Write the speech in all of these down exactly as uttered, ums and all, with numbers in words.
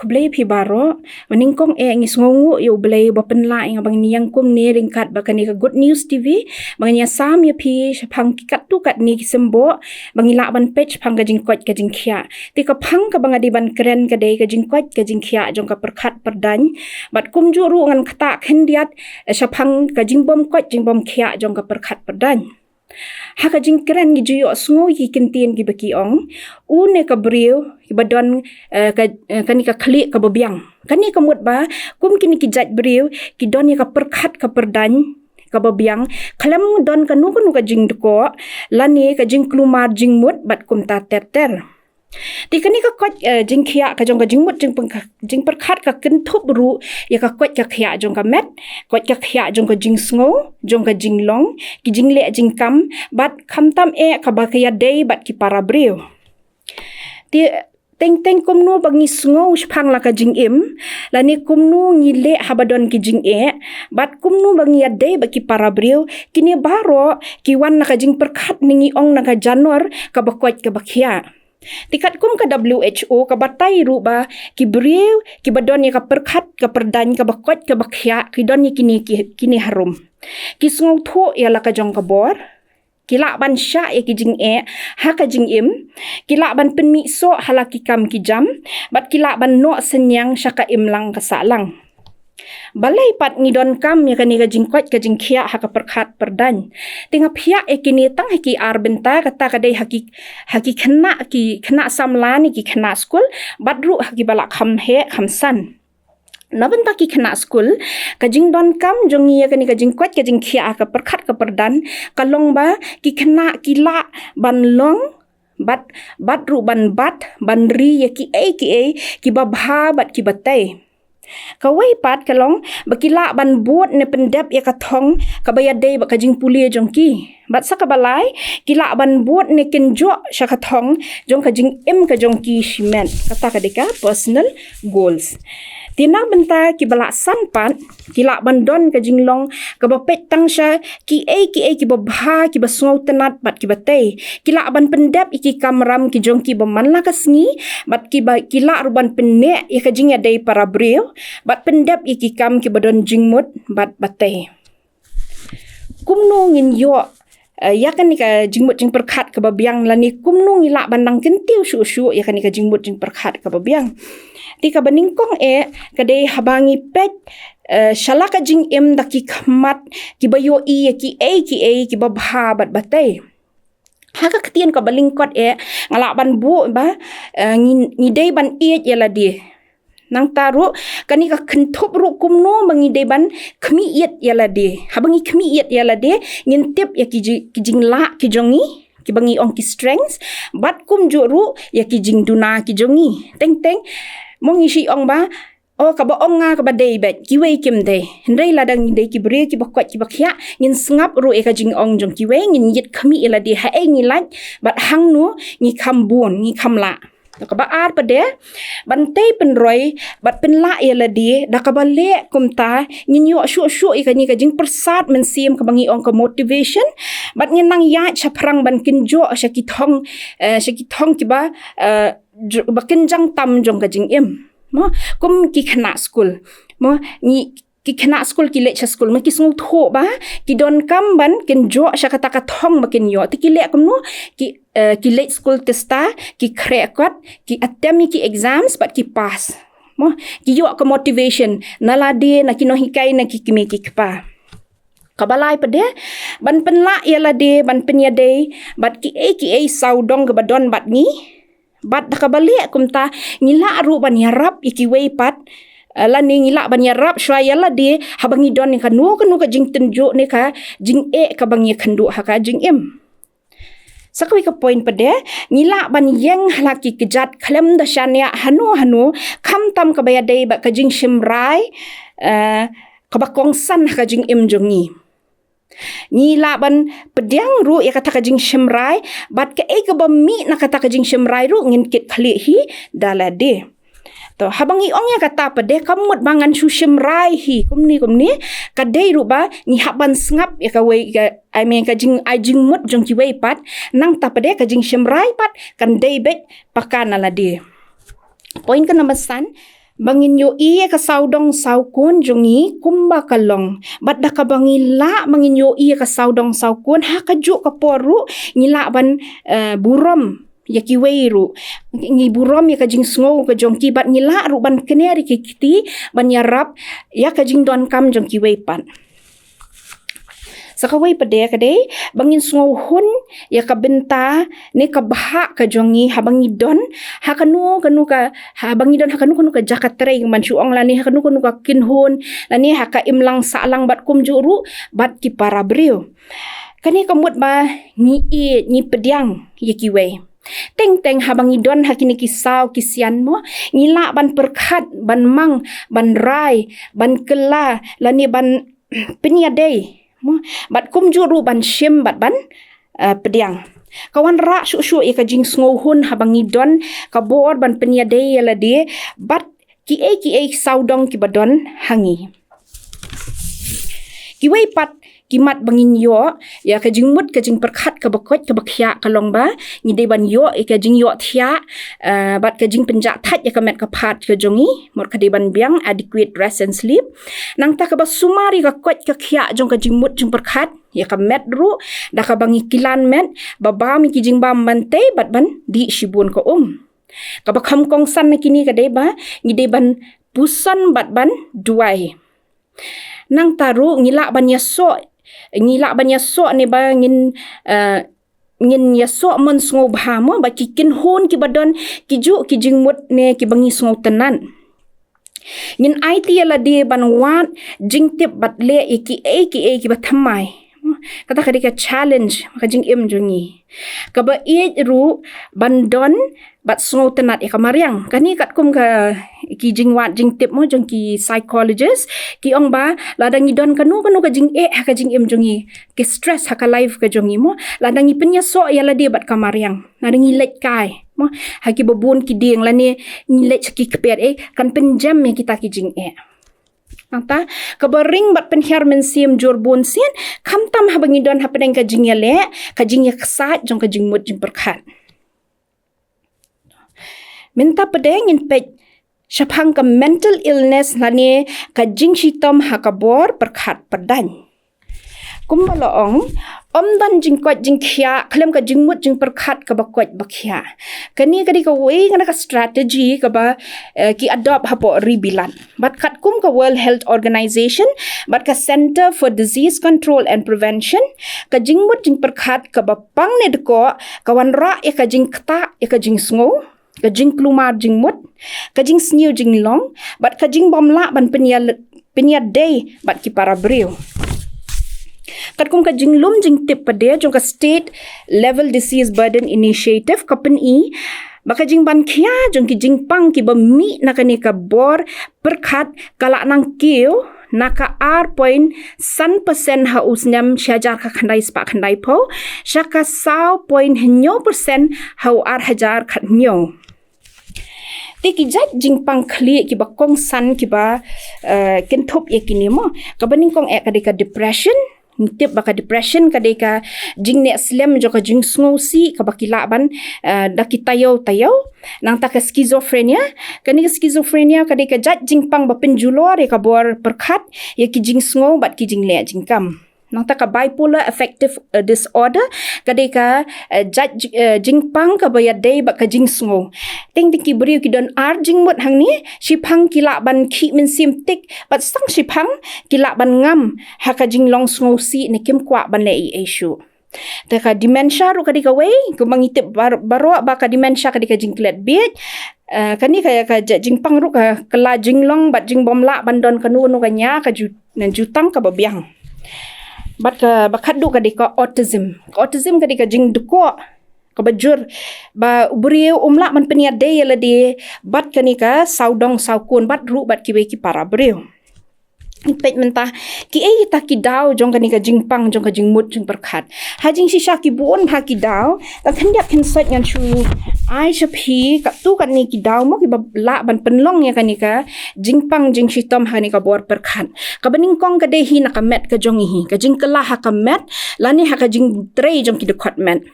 Blei phi baroh, ba nyngkong eh ngi sngewnguh ïa U Blei ba pynlah ïa nga ba ngin ïeng kumne ryngkat bad kane ka Good News T V, ba ngin ïasam ïa phi shaphang ki katto katne ki symboh ba ngi lah ban peit shaphang ka jingkoit ka jingkhiah. Te ka phang kaba nga dei ban kren ka dei ka jingkoit ka jingkhiah jong ka pyrkhat pyrdaiñ, bad kumjuh ruh ngan ktah khyndiat, eh, shaphang ka jingbym koit jingbym khiah jong ka pyrkhat pyrdaiñ. Ha ka jingkren ngi ju ïohsngew ïa ki kyntien kiba ki ong, une ka briew kiba don, eh, ka, eh, kane ka khlieh kaba biang. Kane ka mut ba kum kine ki jait briew ki don ïa ka pyrkhat ka pyrdaiñ kaba biang, khlem don kano kano ka jingdkoh lane ka jingkulmar jingmut bad kumta ter ter. Te kane ka koit, eh, jingkhiah ka jong ka jingmut jingpyng-, jingpyrkhat ka kynthup ruh ïa ka koit ka khiah jong ka met, koit ka khiah jong ka jingsngew, jong ka jinglong, ki jingleh jingkam, bad khamtam eh kaba ka ïadei bad ki para briew. Te teng teng kumno ba ngi sngew shaphang la ka jingim, lane kumno ngi leh haba don ki jingeh, bad kumno ba ngi ïadei bad ki para briew, kine baroh ki wan na ka jingpyrkhat ne ngi ong na ka janor kaba koit kaba khiah. Te katkum ka W H O ka batai ruh ba ki briew kiba don ïa ka pyrkhat ka pyrdaiñ kaba koit kaba khiah ki don ïa kine ki, kine harum. Ki sngewthuh ïa la ka jong ka bor, ki lah ban shah ïa ki jingeh ha ka jingim, ki lah ban pynmih soh ha la ki kam ki jam, bad ki lah ban noh synñiang sha ka imlang ka sahlang. Balei pat ngi donkam ïa kane ka jingkoit ka jingkhiah ha ka pyrkhat pyrdaiñ? Te nga phiah ïa kine tang ha ki ar bynta, kata ka dei ha ki, ha ki khynnah, ki khynnah samla ne ki khynnah skul, bad ruh ha kiba la kham heh kham san. Na bynta ki khynnah skul, ka jingdonkam jong ngi ïa kane ka jingkoit ka jingkhiah ha ka pyrkhat ka pyrdaiñ ka long ba ki khynnah ki lah ban long bad, bad ruh ban bat, ban ri ïa kiei kiei kiba bha bad kiba tei. Kawei pat ka long ba ki lah ban bud ne pyndep ïa ka thong kaba ïadei bad ka jingpule jong ki. Bad sa kaba lai, ki lah ban bud ne kynjoh sha ka thong jong ka jingim ka jong ki shimet. Kata ka dei ka personal goals. Te na bynta kiba la san pat, ki lah ban don ka jinglong kaba peit tang sha kiei kiei kiba bha, kiba sngewtynnat bad kiba tei. Ki lah ban pyndep ïa ki kamram ki jong ki ba man la ka sngi, bad kiba, ki lah ruh ban pynneh ïa ka jingïadei para briew, bad pyndep ïa ki kam kiba don jingmut bad ba tei. Kumno ngin ïoh, eh, ïa kane ka jingmut jingpyrkhat kaba biang, lane kumno ngi lah ban nang kyntiew shuh shuh ïa kane ka jingmut jingpyrkhat kaba biang? Te kaba nyngkong eh ka dei haba ngi peit, eh, sha la ka jingim da ki khmat kiba ïohi ïa kiei kiei kiba bha bad ba tei. Ha ka ktien kaba lyngkot eh nga lah ban buh ba, eh, ngi, ngi dei ban ïeit ïa lade. Nangta ruh, kane ka kynthup ruh kumno ba ngi dei ban khmih ïeit ïa lade. Haba ngi khmih ïeit ïa lade, ngin tip ïa ki ji-, ki jinglah ki jong ngi, kiba ngi ong ki strengths, bad kumjuh ruh ïa ki jingduna ki jong ngi. Teng teng, mo ngi shu ong ba, oh, kaba ong nga kaba dei beit, kiwei kim dei. Hynrei lada ngi dei ki briew kiba koit kiba khiah, ngin sngap ruh ïa ka jingong jong kiwei, ngin ïit khmih ïa lade haei ngi lait, bad hangno ngi kham bun, ngi kham lah. Kaba ar pat de, ban tei pynroi bad pynlah ïa lade, da kaba leh kumta ngin ïoh shuh shuh ïa kane ka jingpyrsad mynsiem kaba ngi ong ka motivation, bad ngin nang ïaid shaphrang ban kynjoh sha ki thong, eh, sha ki thong kiba, eh, ju-, ba kynjang tam jong ka jingim. Mo, kum ki khynnah skul. Mo, ngi, ki khynnah skul ki leit sha skul, mo, ki sngewthuh ba ki donkam ban kynjoh sha kata ka thong ba kin ïoh. Te ki leh kumno, ki, eh, ki leit skul tista, ki khreh kot, ki attempt ïa ki exams bad ki pass. Mo, ki ïoh ka motivation na lade, na ki nonghikai, na ki kmie ki kpa. Kaba lai pat de, ban pynlah ïa lade ban pynïadei bad kiei kiei sawdong kaba don bad ngi. Bad da kaba leh kumta, ngi lah ruh ban ïarap ïa kiwei pat, eh, lane ngi lah ban ïarap shuwa ïa lade haba ngi don ïa kano kano ka jingtynjuh ne ka jingeh kaba ngi ïakynduh ha ka jingim. Sa kawei ka point pat de, ngi lah ban ïeng ha la ki kjat khlem da shaniah hano hano, khamtam kaba ïadei bad ka jingshim rai, eh, kaba kongsan ha ka jingim jong ngi. Ngi lah ban pdiang ruh ïa kata ka jingshim rai, bad kaei kaba mih na kata ka jingshim rai ruh ngin kit khlieh hi da lade. To, haba ngi ong ïa kata pat de, kam mut ba ngan shu shim rai hi kumne kumne, ka dei ruh ba ngi hap ban sngap ïa kawei ka, I mean, ka jing, ai jingmut jong kiwei pat, nangta pat de ka jingshim rai pat kan dei beit pakka na lade. Point ka number san, Ba ngin ïohi ïa ka sawdong sawkun jong ngi kumba ka long. Bad da kaba ngi lah ba ngin ïohi ïa ka sawdong sawkun, ha kajuh ka por ruh ngi lah ban, eh, burom ïa kiwei ruh. Ngi burom ïa ka jingsngew ka jong ki bad ngi lah ruh ban kner ïa ki kti ban ïarap ïa ka jingdonkam jong kiwei pat. Sa kawei pat de ka dei ba ngin sngewhun ïa ka bynta ne ka bhah ka jong ngi haba ngi don ha kano kano ka, haba ngi don ha kano kano ka jaka trei, man shu ong lane ha kano kano ka kynhun lane ha ka imlang sahlang bad kumjuh ruh bad ki para briew. Kane ka mut ba ngi ïeit, ngi pdiang ïa kiwei. Teng teng haba ngi don ha kine ki saw ki sian mo, ngi lah ban pyrkhat, ban mang, ban rai, ban kylla lane ban pynïadei mo, bad kumjuh ruh ban shim bad ban, eh, pdiang. Ka wanrah shuh shuh ïa ka jingsngewhun haba ngi don ka bor ban pynïadei ïa lade bad kiei kiei sawdong kiba don ha ngi. Kiwei pat ki mat ba ngin ïoh ïa ka jingmut ka jingpyrkhat kaba koit kaba khiah ka long ba ngi dei ban ïoh ïa ka jingïohthiah, eh, bad ka jingpynjah thait ïa ka met ka phad ka jong ngi, mut ka dei ban biang, adequate rest and sleep. Nangta kaba sumar ïa ka koit ka khiah jong ka jingmut jingpyrkhat ïa ka met ruh da kaba ngi kilan met, ba bam ïa ki jingbam ban tei bad ban dih shibun ka um. Kaba kham kongsan na kine ka dei ba ngi dei ban puson bad ban duwai. Nangta ruh ngi lah ban ïasoh, ngi lah ban ïasoh ne ba ngin, eh, ngin ïasoh mon sngewbha mo bad ki kynhun kiba don kijuh ki jingmut ne kiba ngi sngewtynnat. Ngin aiti ïa lade ban wad jingtip bad leh ïa kiei kiei kiba thymmai. Kata ka dei ka challenge ka jingim jong ngi. Kaba ïeit ruh ban don bad sngewtynnat ïa ka mariang. Kane katkum ka, ki jingwad jingtip mo jong ki psychologist, ki ong ba lada ngi don kano kano ka jingeh ha ka jingim jong ngi, ki stress ha ka life ka jong ngi mo, lada ngi pynïasoh ïa lade bad ka mariang, lada ngi leit kai mo ha kiba bun ki dieng lane ngi leit sha ki kper, eh, kan pynjem ïa kita ki jingeh. Nangta kaba ring bad pynhiar mynsiem jur bun sien, khamtam haba ngi don hapdeng ka jingïaleh, ka jingïaksaid jong ka jingmut jingpyrkhat. Mynta pat de ngin peit shaphang ka mental illness lane ka jingshitom ha ka bor pyrkhat pyrdain. Kumba la ong, ym don jingkoit jingkhiah khlem ka jingmut jingpyrkhat kaba koit ba khiah. Kane ka dei kawei na ka strategy kaba, eh, ki adopt hapoh ri Bilat. Bad katkum ka World Health Organization bad ka Center for Disease Control and Prevention, ka jingmut jingpyrkhat kaba pang ne dkoh ka wanrah ïa ka jingktah ïa ka jingsngew, ka jingkulmar jingmut, ka jingsniew jinglong bad ka jingbymlah ban pynïa-, pynïadei bad ki para briew. Katkum ka jinglum jingtip pat de jong ka State Level Disease Burden Initiative ka pyni ba ka jingban khia jong ki jingpang kiba mih na kane ka bor pyrkhat ka la nang kiew na ka ar point san percent ha u snem shi hajar khyndai spah khyndai phew sha ka saw point hynñiew percent ha u ar hajar khathynñiew. Te ki jait jingpang khlieh kiba kongsan kiba, eh, kynthup ïa kine mo. Kaba nyngkong eh ka dei ka depression. Ngi tip ba ka depression ka dei ka jingneh slem jong ka jingsngewsih kaba ki lah ban, eh, da ki taïew taïew. Nangta ka schizophrenia. Kane ka schizophrenia ka dei ka jait jingpang ba pynjulor ïa ka bor pyrkhat, ïa ki jingsngew bad ki jingleh jingkam. Nangta ka bipolar affective, eh, disorder ka dei ka, eh, jait ji-, eh, jingpang kaba ïadei bad ka jingsngew. Teng teng ki briew ki don ar jingmut hangne, shiphang ki lah ban khih mynsiem tik bad tang shiphang ki lah ban ngam ha ka jinglong sngewsih ne kim kwah ban leh ei ei shuh. Te ka dementia ruh ka dei kawei, kumba ngi tip bar-, baroh ba ka dementia ka dei ka jingklet bieit. Eh, kane ka, ka jait jingpang ruh ka kylla jinglong bad jingbymlah ban don kano kano ka nia ka ju-, jutang kaba biang. Bad kaba khatduh ka dei ka autism. Ka autism ka dei ka jingdkoh kaba jur ba u briew um lah ban pynïadei ïa lade bad kane ka sawdong sawkun bad ruh bad kiwei ki para briew. Peit mynta kiei kita ki daw jong kane ka jingpang jong ka jingmut jingpyrkhat. Ha jingshisha ki bun bha ki daw, tang khyndiat khynsoit ngan shu ai sha phi katto katne ki daw mo kiba lah ban pynlong ïa kane ka jingpang jingshitom ha kane ka bor pyrkhat. Kaba nyngkong ka dei hi na ka met ka jong ngi hi, ka jingkylla ha ka met lane ha ka jingtrei jong ki dkhot met.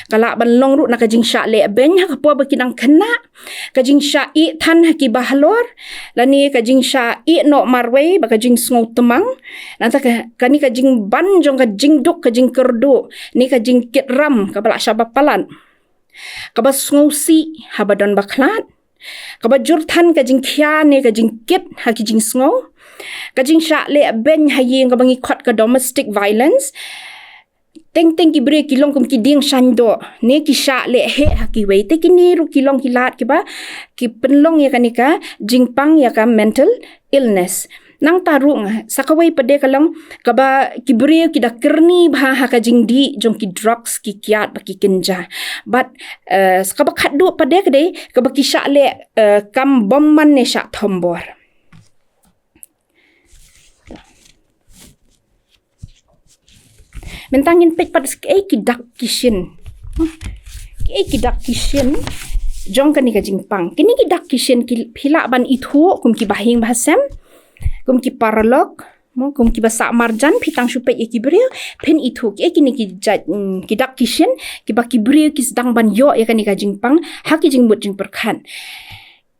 Ka lah ban long ruh na ka jingshah leh beiñ ha ka por ba ki dang khynnah, ka jingshah ïeh than ha ki bahalor, lane ka jingshah ïeh noh marwei bad ka jingsngew tmang. Nangta ka, kane ka jingban jong ka jingduk, ka jingkyrduh, ne ka jingkit ram kaba lah shah ba palat. Kaba sngewsih haba don bakhlad. Kaba jur than ka jingkhia ne ka jingkit ha ki jingsngew. Ka jingshah leh beiñ ha ïing kaba ngi khot ka domestic violence. Teng teng ki briew ki long kum ki dieng shaiñdoh, ne ki shah leh heh ha kiwei. Te kine ruh ki long ki lad kiba ki pynlong ïa kane ka jingpang ïa ka mental illness. Nangta ruh nga, sa kawei pat de ka long kaba ki briew ki da kyrni bha ha ka jingdih jong ki drugs, ki kiad bad ki kynja. Bad, eh, sa kaba khatduh pat de ka dei kaba ki shah leh, eh, kam bymman ne shah thombor. Mynta ngin peit pat kiei ki dak ki shin. Kiei ki dak ki shin jong kane ka jingpang. Kine ki dak ki shin ki, phi lah ban ithuh kum ki bahaïing bahasem, kum ki paralok, mo, kum kiba sah marjan, phi tang shu peit ïa ki briew, phin ithuh kiei kine ki jait, mm, ki dak ki shin kiba ki briew ki sdang ban ïoh ïa kane ka jingpang ha ki jingmut jingpyrkhat.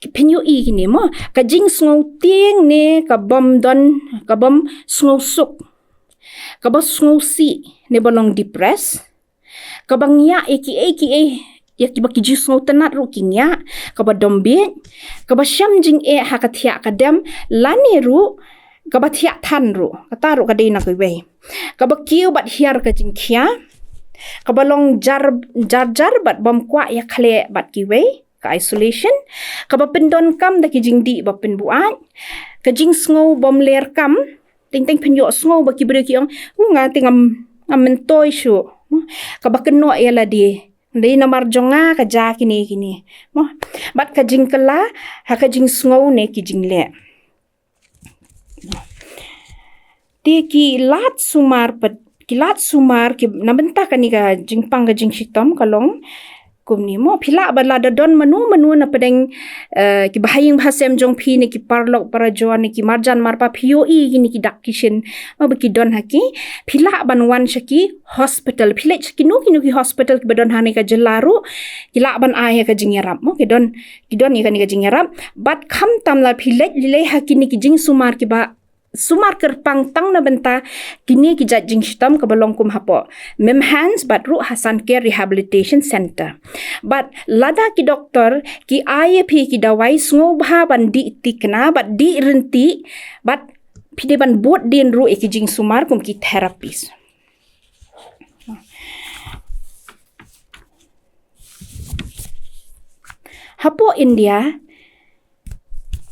Phin ïohi kine mo, ka jingsngew tieng ne ka bym don, ka bym sngew suk, kaba sngewsih ne ba long depressed, kaba ngiah ïa kiei kiei, ïa kiba ki ju sngewtynnat ruh ki ngiah, kaba dom bieit, kaba shem jingeh ha ka thiah ka dem, lane ruh kaba thiah than ruh, kata ruh ka dei na kiwei. Kaba kiew bad hiar ka jingkhia, kaba long jar jar jar bad bym kwah ïakhleh bad kiwei, ka isolation, kaba pyndonkam da ki jingdih ba pynbuaid, ka jingsngew bym ler kam, teng teng phin ïohsngew ba ki briew ki ong, u nga te ngam, ngam myntoi shuh. Kaba kynnoh ïa lade, dei namar jong nga ka jia kine kine. Mo, bad ka jingkylla ha ka jingsngew ne ki jingleh. Te ki lad sumar pat, ki lad sumar ki na bynta kane ka jingpang ka jingshitom ka long kumne mo, phi lah ba lada don mano mano na pdeng, eh, ki bahaïing bahasem jong phi ne ki paralok parajor ne ki marjan marpa, phi ïohi kine ki dak ki shin, ma ba ki don ha ki, phi lah ban wan sha ki hospital, phi leit sha kino kino ki hospital kiba don ha kane ka jylla ruh, ki lah ban ai ïa ka jingïarap mo, ki don, ki don ïa kane ka jingïarap. Bad khamtam la phi leit lei lei ha kine ki jingsumar kiba sumar kyrpang tang na bynta kine ki jait jingshitom kaba long kum hapoh MIMHANS bad ruh ha Sankey Rehabilitation Centre. Bad lada ki doktor ki ai ïa phi ki dawai, sngewbha ban dih tikna bad dih rynti, bad phi dei ban bud dien ruh ïa ki jingsumar kum ki therapist. Hapoh India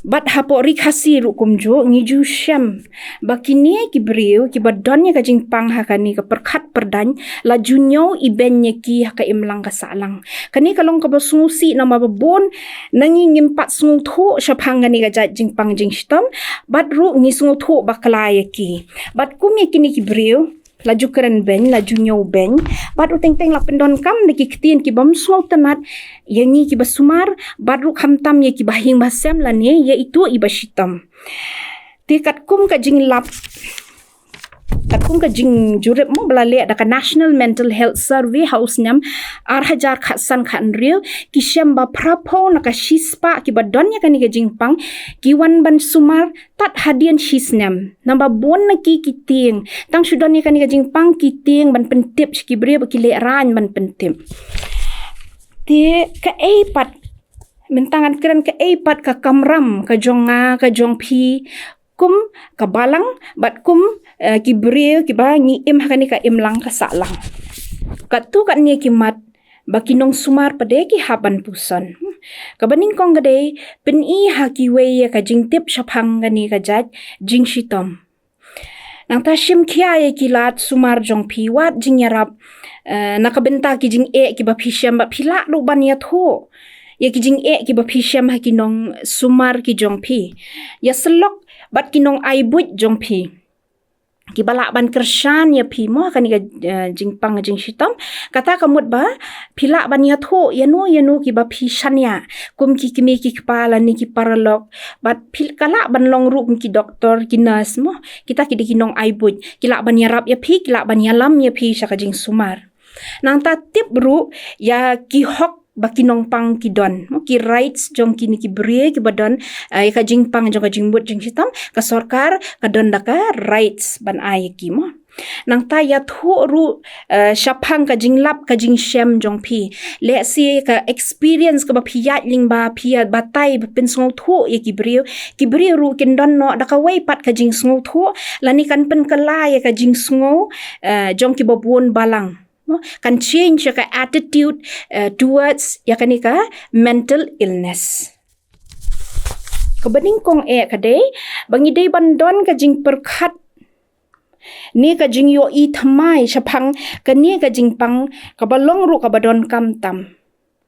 bad hapoh Ri Khasi ruh kumjuh ngi ju shem ba kine ki briew kiba don ïa ka jingpang ha kane ka pyrkhat pyrdaiñ la ju ñiew ibeiñ ïa ki ha ka imlang ka sahlang. Kane ka long kaba sngewsih namar ba bun na ngi ngim pat sngewthuh shaphang kane ka jait jingpang jingshitom, bad ruh ngi sngewthuh bakla ïa ki. Bad kum ïa kine ki briew la ju kren beiñ, la ju ñiew beiñ, bad u teng teng la pyndonkam da ki ktien ki bym sngewtynnat ïa ngi kiba sumar, bad ruh khamtam ïa ki bahaïing bahasem lane ïa itu iba shitom. Te katkum ka jinglap, katkum ka jingjurip mo ba la leh da ka National Mental Health Survey ha u snem ar hajar khatsan khathynriew, ki shem ba phraphew na ka shispah kiba don ïa kane ka jingpang ki wan ban sumar tad hadien shisnem. Namar ba bun na ki ki tieng, tang shu don ïa kane ka jingpang ki tieng ban pyntip sha ki briew ba ki lehraiñ ban pyntip. Te kaei pat, mynta ngan kren kaei pat ka kamram ka jong nga ka jong phi kum ka balang bad kum, eh, ki briew kiba ngi im ha kane ka imlang ka sahlang. Katto katne ki mat ba ki nongsumar pat de ki hap ban puson. Kaba nyngkong ka dei pyni ha kiwei ïa ka jingtip shaphang kane ka jait jingshitom. Nangta shim khia ïa ki lad sumar jong phi, wad jingïarap, eh, na ka bynta ki jingeh kiba phi shem, bad phi lah ruh ban ïathuh ïa ki jingeh kiba phi shem ha ki nongsumar ki jong phi. Ïasyllok bad ki nongai buit jong phi. Kiba lah ban kyrshan ïa phi mo ha kane ka, eh, jingpang jingshitom. Kata ka mut ba phi lah ban ïathuh ïano ïano kiba phi shaniah, kum ki kmie ki kpa lane ki paralok. Bad phi ka lah ban long ruh kum ki doktor, ki nurse mo. Kita ki dei ki nongai buit, ki lah ban ïarap ïa phi, ki lah ban ïalam ïa phi sha ka jingsumar. Nangta tip ruh ïa ki hok ba ki nongpang ki don. Mo, ki rights jong kine ki briew kiba don, eh, ïa ka jingpang jong ka jingmut jingshitom, ka sorkar ka don da ka rights ban ai ïa ki mo. Nangta ïathuh ruh, eh, shaphang ka jinglap ka jingshem jong phi. Lehse ka experience kaba phi ïaid lyngba, phi ïa batai ba pynsngewthuh ïa ki briew. Ki briew ruh kin don noh da kawei pat ka jingsngewthuh, lane kan pynkylla ïa ka jingsngew, eh, jong kiba bun balang. Mo, kan change ïa ka attitude, eh, towards ïa kane ka mental illness. Kaba nyngkong eh ka dei ba ngi dei ban don ka jingpyrkhat ne ka jingïohi thymmai shaphang kane ka jingpang kaba long ruh kaba donkam tam.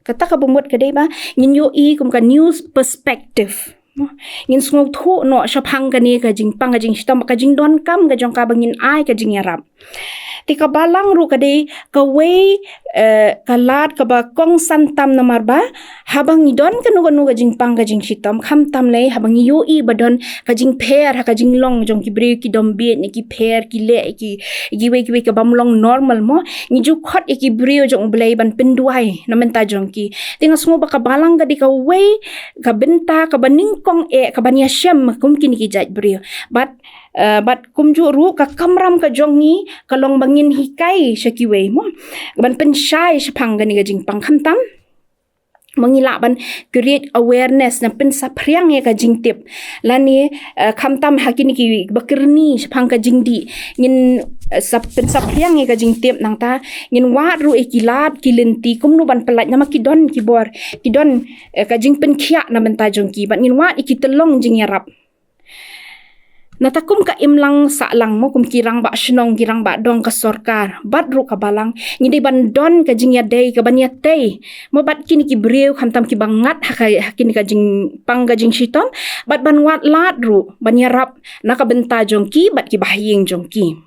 Kata kaba mut ka dei ba ngin ïohi kum ka new perspective. Mo, ngin sngewthuh noh shaphang kane ka jingpang ka jingshitom, ka jingdonkam ka jong ka ba ngin ai ka jingïarap. Te ka balang ruh ka dei kawei, eh, ka lad kaba kongsan tam namar ba haba ngi don kano kano ka jingpang ka jingshitom, khamtam lei haba ngi ïohi ba don ka jingpher ha ka jinglong jong ki briew, ki dom bieit ne ki pher, ki leh ki, kiwei kiwei kaba ym long normal mo, ngi ju khot ïa ki briew jong U Blei ban pynduwai na bynta jong ki. Te nga sngew ba ka balang ka dei kawei ka bynta kaba nyngkong eh kaba ngi ïashem kum kine ki jait briew. Bad, eh, bad kumjuh ruh ka kamram ka jong ngi ka long ba ngin hikai sha kiwei mo, ban pynshai shaphang kane ka jingpang, khamtam ma ngi lah ban create awareness, ban pynsaphriang ïa ka jingtip. Lane, eh, khamtam ha kine kiba kyrni shaphang ka jingdih, ngin, eh, sap-, pynsaphriang ïa ka jingtip. Nangta ngin wad ruh ïa ki lad ki lynti kumno ban pyllait, namar ki don ki bor, ki don, eh, ka jingpynkhiah na bynta jong ki. Bad ngin wad ïa ki tyllong jingïarap. Nangta kum ka imlang sahlang mo, kum ki rangbah shnong, ki rangbah dong, ka sorkar bad ruh ka balang, ngi dei ban don ka jingïadei kaban ïatei mo bad kine ki briew, khamtam kiba ngat ha ka, ha kine ka jingpang ka jingshitom, bad ban wad lad ruh ban ïarap na ka bynta jong ki bad kiba ha ïing jong ki.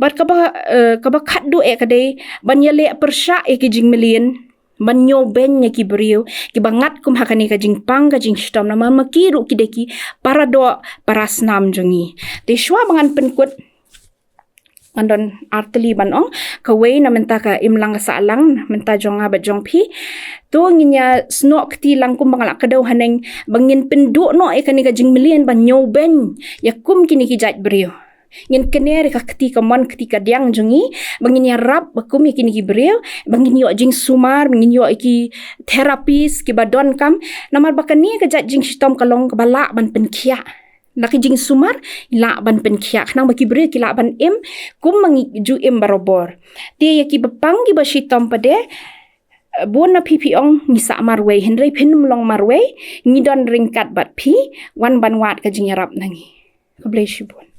Bad kaba, eh, kaba khatduh eh ka dei ban ïaleh pyrshah ïa ki jingmlien, ban ñiewbeiñ ïa ki briew kiba ngat kum ha kane ka jingpang ka jingshitom, namar ma ki ruh ki dei ki paradoh parasnam jong ngi. Te shuwa ba ngan pynkut, ngan don artylli ban ong, kawei na bynta ka imlang ka sahlang, na bynta jong nga bad jong phi. To ngin ïa snoh kti lang kum ba nga la kdew haneng, ba ngin pynduh noh ïa kane ka jingmlien ban ñiewbeiñ ïa kum kine ki jait briew. Ngin kner ïa ka kti kamon kti kadiang jong ngi ba ngin ïarap ba kum ïa kine ki briew, ba ngin ïoh jingsumar, ba ngin ïoh ïa ki therapist kiba donkam. Namar ba kane ka jait jingshitom ka long kaba lah ban pynkhiah. Na ki jingsumar lah ban pynkhiah, khnang ba ki briew ki lah ban im kum ma ngi ju im barabor. Te ïa kiba pang kiba shitom pat de, eh, bun na phi phi ong ngi sah marwei, hynrei phin ym long marwei, ngi don ryngkat bad phi, wan ban wad ka jingïarap na ngi. Khublei shibun.